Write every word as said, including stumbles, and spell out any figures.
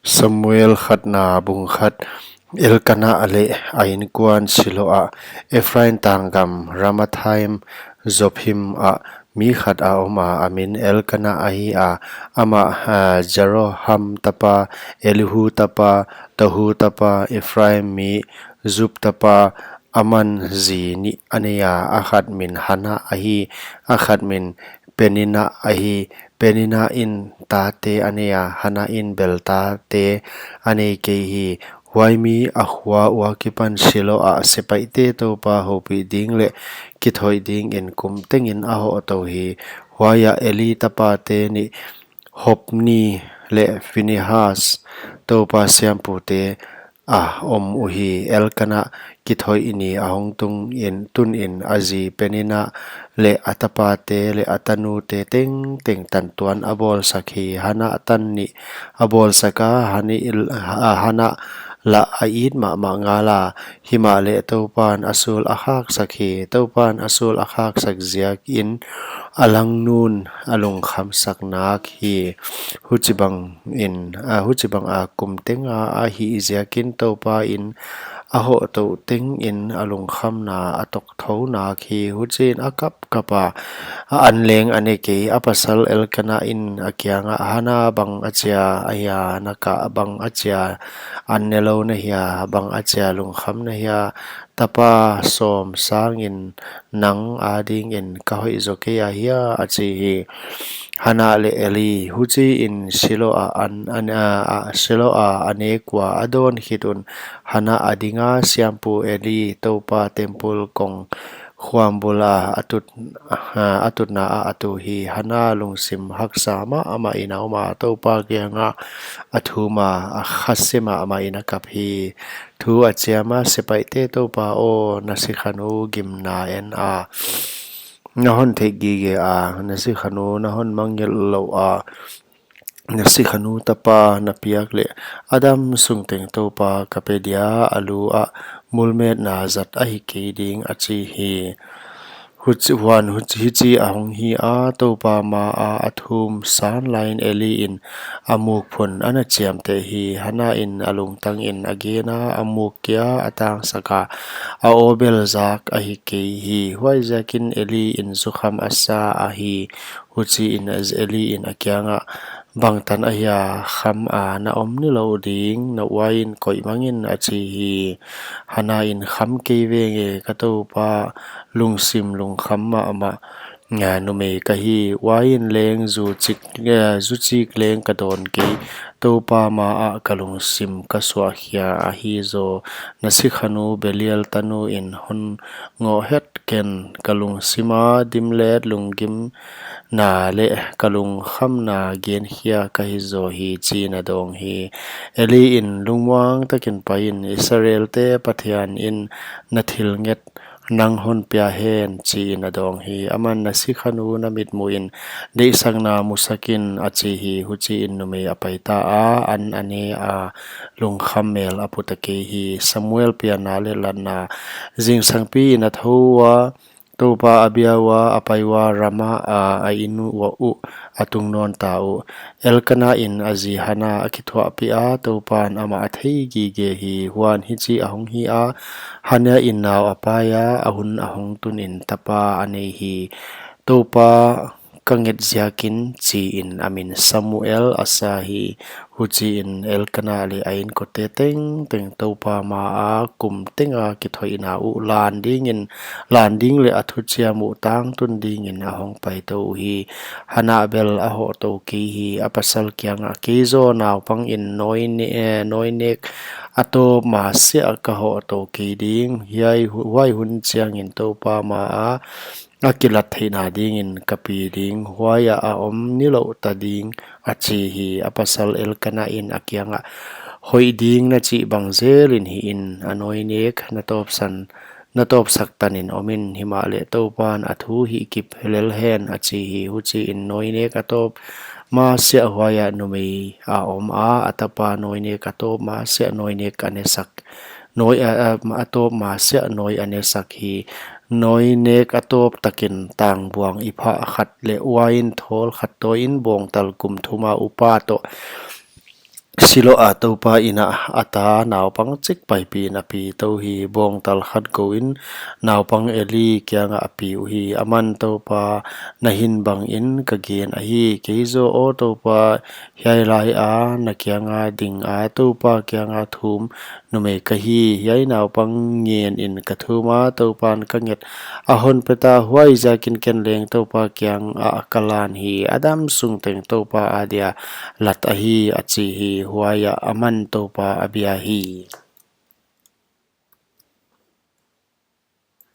Samuel khatna bung khat. Elkanah leh a inkuan Silo ah, Ephraim tanggam Ramathaim Zophim ah mi khat a om a, a min Elkanah ahi a, amah, ah, Jeroham tapa, Elihu tapa, Tohu tapa, Ephraim mi, Zuph tapa, aman zi nih a nei a, a khat min Hannah ahi, a khat min Peninnah ahi. Peninnah in tate a nei a, Hannah in bel tate a nei kei hi. Huai mi a khua ua kipan Silo ah sepaihte Toupa houpih ding leh kithoih dingin kum tengin a hoh tou hi. Huai ah Eli tapate nih Hophni leh Phinehas, Toupa siampute a om uhi. Elkanah kithoih ni a hong tung in, tun in a zi Peninnah leh a tapate leh a tanute tengteng tantuan a bawlsak hi. Hannah tan nih a bawlsak a, Hani-, ah, Hannah lah a it mahmah ngal a, himahleh Toupan a sul a khaksak hi. Toupan a sul a khaksak ziakin a langnun a lungkhamsak nak hi. Huchibang in, ah, huchibang a kum teng a a hih ziakin Toupa in a hoh tou tengin a lungkhamna a tok thou nak hi. Huchiin a kapkap a, a an leng a ne kei. A pasal Elkanah in a kiangah, Hannah bang achia ahia, na kah bang achia an ne lou na hia, bang achia lungkham na hia, tapa sawm sangin nang adingin ka hoih zaw kei ahia, a chi hi. Hannah leh Eli. Huchiin Silo ah an, an, a, a, Silo ah a nek ua a dawn khit un, Hannah a ding a, siampu Eli, Toupa temple kong khuam bul a, a tut, a, a tutna ah a tu hi. Hannah lungsim haksa mahmah in a om a, Toupa kiangah a thum a, a khase mahmah in a kap hi. Thu a chiam a, Sepaihte Toupa aw, na sikhanu gimna en a, na hon theih gige a, na sikhanu na hon mangngilh louh a, na sikhanu tapa na piak leh a dam sung teng Toupa ka pe dia, a lu ah mulmetna zat ahi kei ding, a chi hi. Huchi, huan huchi, hichi a hong hi a, Toupa ma a a thum san laiin Eli in a muk phun ana chiamteh hi. Hannah in a lungtang in a gen a, a muk kia a tangsak a, a aw bel zak ahi kei hi. Huaiziakin Eli in zukham a sa ahi. Huchiin Eli in a kiangah, Bangtan ahia kham a na om nilouh ding, na uain koih mang in, a chi hi. Hannah in, Kham kei veng e, ka Toupa, lungsim lungkham mahmah, a, numei ka hi. Uain leng zu chik, a, zu chik leng ka dawn kei. Toupa ma ah ka lungsim ka suahkhia ahi zaw. Na sikhanu Belial tanu in hon ngoh het ken, ka lungsim a dimlet lunggim na leh ka lungkhamna genkhia ka hi zaw hi, chiin a dawng hi. Eli in, Lungmuang takin pai in, Israelte Pathian in na thil nget nang hon pia hen, chiin a dawng hi. Aman, Na sikhanu na mitmuhin deihsakna musak in, a chi hi. Huchiin numei a pai ta a, an a ne a, lungkham mel a pu ta kei hi. Samuel pianna leh latna. Zingsangpi in a thou ua, Toupa a bia ua, a pai ua, Ramah a a inn uah uh a tung nawn ta uh. Elkanah in a zi Hannah a kithuahpih a, Toupan amah a thei gige hi. Huan hichi a hong hi a, Hannah in nau a pai a, a hun a hong tun in tapa a nei hi. Toupa ka nget ziakin, chiin a min Samuel a sa hi. Huchiin Elkanah leh a inkote tengteng Toupa ma a kum teng a kithoihna uh lan dingin, lan ding leh a thuchiam uh tangtun dingin a hong pai tou uhi. Hannah bel a hoh tou kei hi. A pasal kiangah, Kei zaw naupang in nawi ne-, eh, nawi nek a tawp ma siah ka hoh tou kei ding. Hiai hu-, huai hun chiangin Toupa ma a a kilat theihna dingin ka pi ding, huai ah a om nilouh ta ding, a chi hi. A pasal Elkanah in a kiangah, Hoih ding na chih bang zelin hih in, a nawi nek na tawpsan, na tawpsak tanin om in, himahleh Toupan a thu hihkip lel hen, a chi hi. Huchiin nawi nek a tawp ma siah huai ah numei a om a, a tapa nawi nek a tawp ma siah nawi nek a nesak, nawi a, a, a tawp ma siah nawi a nesak hi. Nawi nek a tawp takin tangbuang ipha khat leh uain thawl khat tawiin bawngtal kum thum a upa toh Shiloh a Toupa in ah a ta naupang chik paipi'n a pi tou hi. Bawngtal khat gouin naupang Eli kiangah a pi uhi. Aman, Toupa, na hin bangin ka gen ahi. Kei zaw, aw Toupa, hiai laia na kianga dinga Toupa kianga thum numei ka hi. Hiai naupang ngenin ka thuma, Toupan ka nget a hon peta, huaiziakin ken leng Toupa kiangah ka lan hi. A damsung teng Toupa adia lat ahi, a chi hi. Huaiah aman Toupa a bia hi.